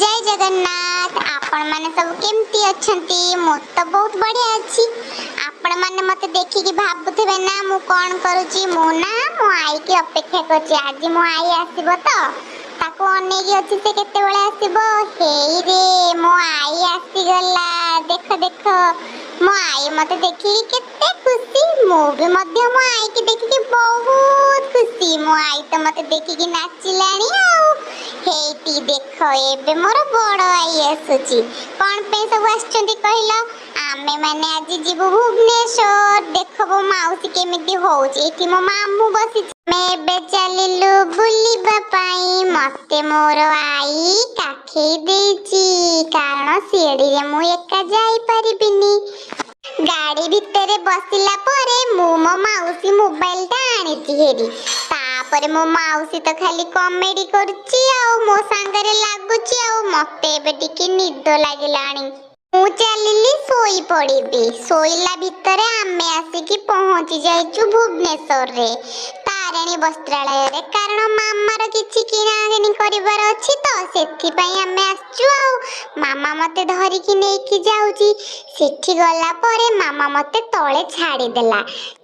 ଜୟ ଜଗନ୍ନାଥ। ଆପଣମାନେ ସବୁ କେମିତି ଅଛନ୍ତି? ମୁଁ ତ ବହୁତ ବଢ଼ିଆ ଅଛି। ଆପଣମାନେ ମୋତେ ଦେଖିକି ଭାବୁଥିବେ ନା ମୁଁ କ'ଣ କରୁଛି? ମୁଁ ନା ମୋ ଆଈକି ଅପେକ୍ଷା କରୁଛି। ଆଜି ମୋ ଆଈ ଆସିବ ତ ତାକୁ ଅନେଇକି ଅଛି, ସେ କେତେବେଳେ ଆସିବ। ହେଇରେ, ମୋ ଆଈ ଆସିଗଲା। ଦେଖ ଦେଖ, ମୋ ଆଈ ମୋତେ ଦେଖିକି କେତେ ଖୁସି। ମୁଁ ବି ମଧ୍ୟ ମୋ ଆଈକି ଦେଖିକି ବହୁତ ଖୁସି। ମୋ ଆଈ ତ ମୋତେ ଦେଖିକି ନାଚିଲାଣି। ଆଉ ହେଇଟି ଦେଖ, ଏବେ ମୋର ବଡ଼ ଆଈ ଆସୁଛି। କ'ଣ ପାଇଁ ସବୁ ଆସିଛନ୍ତି କହିଲ? ଆମେ ମାନେ ଆଜି ଯିବୁ ଭୁବନେଶ୍ୱର। ଦେଖ, ମୋ ମାଉସୀ କେମିତି ହଉଛି। ଏଠି ମୋ ମାମୁଁ ବସିଛି। ଆମେ ଏବେ ଚାଲିଲୁ ବୁଲିବା ପାଇଁ। ମତେ ମୋର ଆଈ କାଖେଇ ଦେଇଛି, କାରଣ ସିଡ଼ିରେ ମୁଁ ଏକା ଯାଇପାରିବିନି। ଗାଡ଼ି ଭିତରେ ବସିଲା ପରେ ମୁଁ ମୋ ମାଉସୀ ମୋବାଇଲଟା ଆଣିଛି ହେରି। ତାପରେ ମୋ ମାଉସୀ ତ ଖାଲି କମେଡି କରୁଛି ଆଉ ମୋ ସାଙ୍ଗରେ ଲାଗୁଛି। ଆଉ ମତେ ଏବେ ଟିକେ ନିଦ ଲାଗିଲାଣି, ମୁଁ ଚାଲିଲି ଶୋଇ ପଡ଼ିବି। ଶୋଇଲା ଭିତରେ ଆମେ ଆସିକି ପହଞ୍ଚି ଯାଇଛୁ ଭୁବନେଶ୍ୱରରେ ତାରିଣୀ ବସ୍ତ୍ରାଳୟରେ, କାରଣ ମାମାର କିଛି କିଣାକିଣି କରିବାର ଅଛି ତ ସେଥିପାଇଁ ଆମେ ଆସିଛୁ। ଆଉ ମାମା ମତେ ଧରିକି ନେଇକି ଯାଉଛି। ସେଠି ଗଲା ପରେ ମାମା ମତେ ତଳେ ଛାଡ଼ିଦେଲା।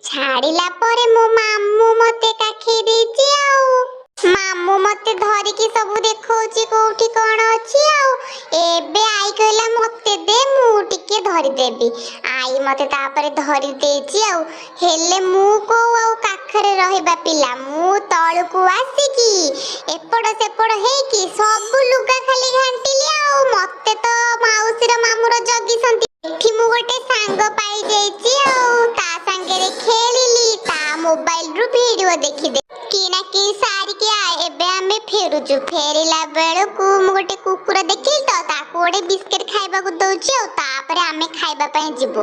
ଛାଡ଼ିଲା ପରେ ମୋ ମାମୁଁ ମତେ କାଖେଇ ଦେଇଛି। ଆଉ ମାମୁଁ ମତେ ଧରିକି ସବୁ ଦେଖଉଛି କୋଉଠି କ'ଣ ଅଛି। ଆଉ ଏବେ ଆଈ କହିଲା, "ମତେ ଦେ, ମୁଁ ଟିକେ ଧରିଦେବି।" ଆଈ ମତେ ତାପରେ ଧରି ଦେଇଛି। ଆଉ ହେଲେ ମୁଁ କୋଉ ଆଉ କାଖରେ ରହିବା ପିଲା? ମୁଁ ତଳକୁ ଆସିକି ଏପଟ ସେପଟ ହେଇକି ସବୁ ଲୁଗା ଖାଲି ଘାଣ୍ଟିଲି। ଆଉ ମତେ ତ ମାଉସୀର ମାମୁଁର ଜଗିଛନ୍ତି। ଏଠି ମୁଁ ଗୋଟେ ସାଙ୍ଗ ପାଇଯାଇଛି ଆଉ ତା ସାଙ୍ଗରେ ଖେଳିଲି, ତା ମୋବାଇଲରୁ ଭିଡିଓ ଦେଖିଦେ। କିଣାକିଣି ସାରିକି ଏବେ ଆମେ ଫେରୁଛୁ। ଫେରିଲା ବେଳକୁ ମୁଁ ଗୋଟେ କୁକୁର ଦେଖିଲି ତ ତାକୁ ଗୋଟେ ବିସ୍କେଟ ଖାଇବାକୁ ଦଉଛି। ଆଉ ତାପରେ ଆମେ ଖାଇବା ପାଇଁ ଯିବୁ।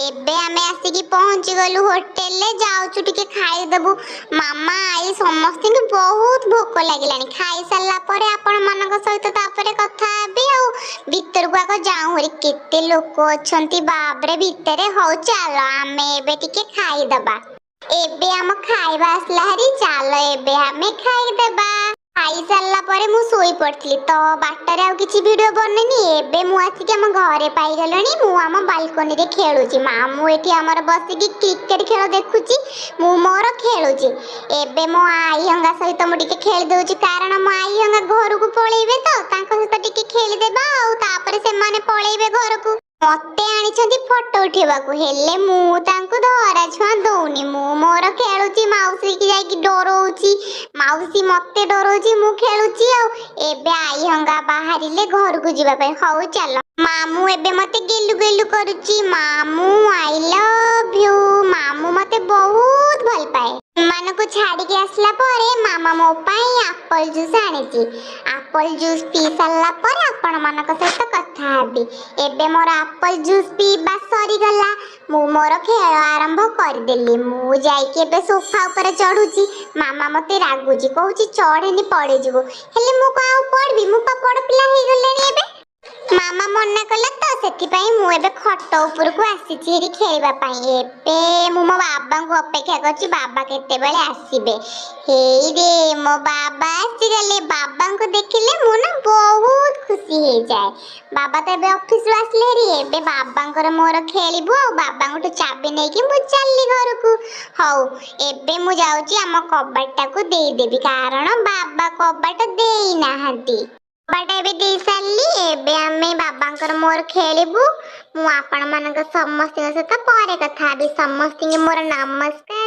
ଏବେ ଆମେ ଆସିକି ପହଞ୍ଚି ଗଲୁ ହୋଟେଲରେ। ଯାଉଛୁ ଟିକେ ଖାଇଦେବୁ। ମାମା, ଆଈ ସମସ୍ତଙ୍କୁ ବହୁତ ଭୋକ ଲାଗିଲାଣି। ଖାଇସାରିଲା ପରେ ଆପଣମାନଙ୍କ ସହିତ ତାପରେ କଥା ହେବି। ଆଉ ଭିତରକୁ ଆଗ ଯାଉଁ ହେରି। କେତେ ଲୋକ ଅଛନ୍ତି ବାବରେ ଭିତରେ। ହଉ ଚାଲ, ଆମେ ଏବେ ଟିକେ ଖାଇଦବା। ଏବେ ଆମ ଖାଇବା ଆସିଲା ହାରି। ଚାଲ, ଏବେ ଆମେ ଖାଇଦେବା। ଖାଇସାରିଲା ପରେ ମୁଁ ଶୋଇ ପଡ଼ିଥିଲି ତ ବାଟରେ ଆଉ କିଛି ଭିଡ଼ିଓ ବନେଇନି। ଏବେ ମୁଁ ଆସିକି ଆମ ଘରେ ପାଇଗଲିଣି। ମୁଁ ଆମ ବାଲକୋନିରେ ଖେଳୁଛି। ମାମୁଁ ଏଠି ଆମର ବସିକି କ୍ରିକେଟ ଖେଳ ଦେଖୁଛି, ମୁଁ ମୋର ଖେଳୁଛି। ଏବେ ମୋ ଆଈ ହଙ୍ଗା ସହିତ ମୁଁ ଟିକେ ଖେଳି ଦଉଛି, କାରଣ ମୋ ଆଈ ହଙ୍ଗା ଘରକୁ ପଳେଇବେ ତ ତାଙ୍କ ସହିତ ଟିକେ ଖେଳିଦେବା। ଆଉ ତାପରେ ସେମାନେ ପଳେଇବେ ଘରକୁ। ମତେ ଆଣିଛନ୍ତି ଫଟୋ ଉଠେଇବାକୁ, ହେଲେ ମୁଁ ତାଙ୍କୁ ଧରା ଛୁଆଁ ଦଉନି। ମୁଁ ମୋର ଖେଳୁଛି, ମାଉସୀକି ଯାଇକି ଡରଉଛି, ମାଉସୀ ମତେ ଡରଉଛି, ମୁଁ ଖେଳୁଛି। ଆଉ ଏବେ ଆଈ ହଙ୍ଗା ବାହାରିଲେ ଘରକୁ ଯିବା ପାଇଁ। ହଉ ଚାଲ। ମାମୁଁ ଏବେ ମତେ ଗେଲୁ ଗେଲୁ କରୁଛି। ମାମୁଁ, I love you. ମାମୁଁ ମତେ ବହୁତ ଭଲ ପାଏ। ଏମାନଙ୍କୁ ଛାଡ଼ିକି ଆସିଲା ପରେ ମାମା ମୋ ପାଇଁ ଆପଲ ଜୁସ୍ ଆଣିଛି। ଆପଲ ଜୁସ୍ ପିଇ ସାରିଲା ପରେ ଆପଣମାନଙ୍କ ସହିତ କଥା ହେବି। ଏବେ ମୋର ଆପଲ ଜୁସ୍ ପିଇବା ସରିଗଲା। ମୁଁ ମୋର ଖେଳ ଆରମ୍ଭ କରିଦେଲି। ମୁଁ ଯାଇକି ଏବେ ସୋଫା ଉପରେ ଚଢୁଛି। ମାମା ମତେ ରାଗୁଛି, କହୁଛି, "ଚଢ଼େନି, ପଡ଼ିଯିବୁ।" ହେଲେ ମୁଁ କଣ ଆଉ ପଡ଼ିବି? ମୁଁ ପା ବଡ଼ ପିଲା ହେଇଗଲିଣି। ଏବେ ମାମା ମନା କଲା ତ ସେଥିପାଇଁ ମୁଁ ଏବେ ଖଟ ଉପରକୁ ଆସିଛି ହେରି ଖେଳିବା ପାଇଁ। ଏବେ ମୁଁ ମୋ ବାବାଙ୍କୁ ଅପେକ୍ଷା କରୁଛି, ବାବା କେତେବେଳେ ଆସିବେ। ହେଇରେ, ମୋ ବାବା ଆସିଗଲେ। ବାବାଙ୍କୁ ଦେଖିଲେ ମୁଁ ନା ବହୁତ ଖୁସି ହେଇଯାଏ। ବାବା ତ ଏବେ ଅଫିସରୁ ଆସିଲେ ହେରି। ଏବେ ବାବାଙ୍କର ମୋର ଖେଳିବୁ ଆଉ ବାବାଙ୍କଠୁ ଚାବି ନେଇକି ମୁଁ ଚାଲିଲି ଘରକୁ। ହଉ, ଏବେ ମୁଁ ଯାଉଛି ଆମ କବାଟଟାକୁ ଦେଇଦେବି, କାରଣ ବାବା କବାଟ ଦେଇନାହାନ୍ତି। କବାଟ ଏବେ ଦେଇ ସାରିଲି। ଏବେ ଆମେ ବାବାଙ୍କର ମୋର ଖେଳିବୁ। ମୁଁ ଆପଣମାନଙ୍କ ସମସ୍ତଙ୍କ ସହିତ ପରେ କଥା ହେବି। ସମସ୍ତଙ୍କୁ ମୋର ନମସ୍କାର।